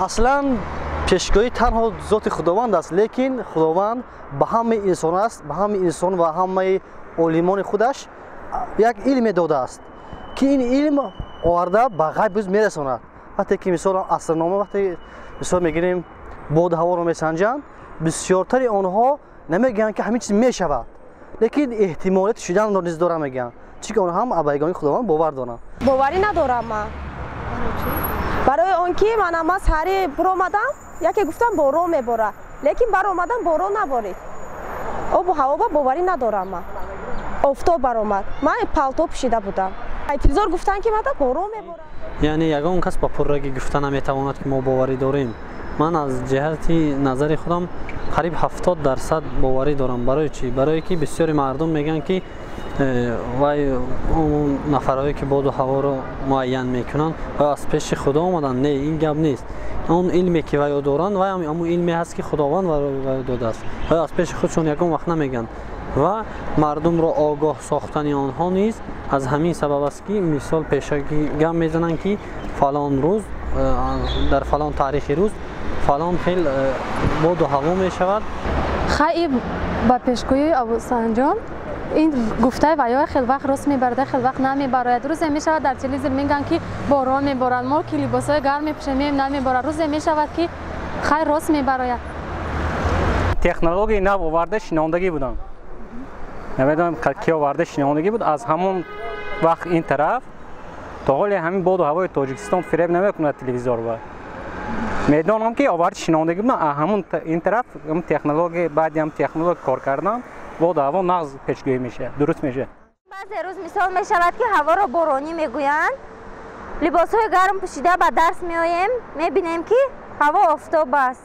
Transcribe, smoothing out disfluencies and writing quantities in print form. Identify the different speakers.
Speaker 1: Аслан пешгӯӣ танҳо зоти Худованд аст, лекин Худованд ба ҳамаи инсон аст, ба ҳамаи инсон ва ҳамаи олимони худаш як илме додааст, ки ин илм оварда ба ғайб мерасонад. Вақте ки мисол асрнома, вақте мисол мегирем, боду ҳаворо месанҷанд, бисёртари онҳо намегӯянд, ки ҳамин чиз мешавад, лекин эҳтимолияти шуданро низ доранд мегӯянд, чунки онҳо ҳам абадигонии Худованд бовар доранд.
Speaker 2: Боварӣ надорам ман. Барои он ки ман ама саҳари биромадам, яке гуфтам борон меборад, лекин баромадам, борон наборид. Обу ҳаво ба боварӣ надорам ман. Офтоб баромад, ман палто пӯшида будам. Телевизор гуфтанд, ки мада борон меборад.
Speaker 3: Яъне ягон кас ба пуррагӣ гуфта наметавонад, ки мо боварӣ дорем. Ман аз ҷиҳати назари худам қариб 70% боварӣ дорам. Барои чӣ? Барое ки бисёри мардум мегӯянд, ки вай он нафарҳое, ки боду ҳаворо муайян мекунанд, вай аз пеши Худо омаданд. Не, ин гап нест. Он илме, ки вайо доранд, вай ҳамон илме ҳаст, ки Худованд вайо додааст. Вай аз пеши худшон ягон вақт намегӯянд ва мардумро огоҳ сохтани онҳо низ аз ҳамин сабаб аст, ки мисол пешакӣ гап мезананд, ки фалон рӯз, дар фалон таърихи рӯз фалон хел боду ҳаво мешавад.
Speaker 4: Хай, ба пешгӯии Абусанҷон, ин гуфтаи ваё хел вақт рост мебарад, хел вақт намебарояд. Рӯзе мешавад, дар телевизор мегӯянд, ки борон меборад, мо ки либосҳои гарм мепӯшем, намеборад. Рӯзе мешавад, ки хай рост мебарояд.
Speaker 5: Технологияи нав оварда шинондагӣ будам, намедонам, ки оварда шинондагӣ буд. Аз ҳамон вақт ин тараф то ҳоле ҳамин боду ҳавои Тоҷикистон фиреб намекунад. Телевизор ба медонам, ки оварда шинондагӣ будам. Ҳамон ин тараф технология, баъди ҳам технология кор кардан, боду ҳаво нағз пешгӯӣ мешавад, дуруст мешавад.
Speaker 6: Баъзе рӯз мисол мешавад, ки ҳаворо боронӣ мегӯянд, либосҳои гарм пӯшида ба дарс меоем, мебинем, ки ҳаво офтоб аст.